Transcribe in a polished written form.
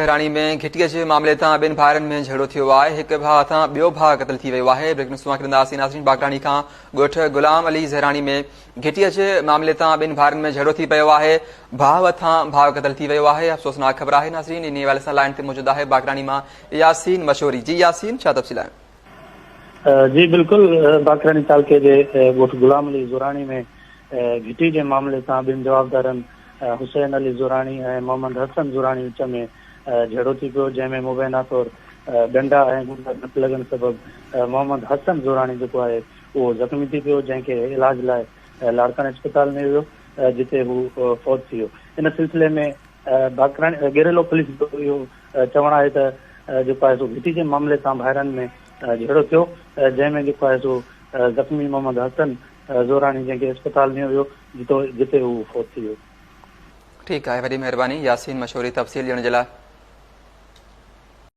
راڻي ۾ گهٽيء جي معاملي تان ٻن ڀائرن ۾ جهيڙو ٿيو آهي، هڪ ڀاء هٿان ٻيو ڀاء قتل ٿي ويو آهي. بريڪنگ نيوز اوهان کي ڏينداسين ناظرين باقراڻي کان ڳوٺ غلام علي زهراڻي ۾ گهٽيء جي معاملي تان ٻن ڀائرن ۾ جهيڙو ٿي پيو آهي، ڀاء هٿان ڀاء قتل ٿي ويو آهي. افسوسناڪ خبر آهي ناظرين انهي حوالي سان لائين تي موجود آهي باقراڻي مان ياسين مشوري جي ياسين ڇا تفصيل آهن؟ جي بلڪل باقراڻي تعلقي جي ڳوٺ غلام علي زهراڻي ۾ گهٽي جي معاملي تان ٻن جوابدارن حسين علي زوراڻي ۽ محمد حسن زوراڻي وچ ۾ جهيڙو ٿي پيو، جنهن ۾ مبينا طور ڏنڊا ۽ گوڏا ڌڪ لڳڻ سبب محمد حسن زوراڻي جيڪو آهي اهو زخمي ٿي پيو، جنهن کي علاج لاء لاڙڪاڻي اسپتال نيو ويو، جتي هو فوت ٿي ويو. ان سلسلي ۾ باقراڻي ڳيريلو پوليس جو اهو چوڻ آهي ته جيڪو آهي سو گهٽي جي معاملي تان ڀائرن ۾ جهيڙو ٿيو، جنهن ۾ جيڪو آهي سو زخمي محمد حسن زوراڻي جنهن کي اسپتال نيو ويو جتي هو فوت ٿي ويو. ٺيڪ آهي وڏي مهرباني ياسين مشوري تفصيل ڏيڻ جي لاء.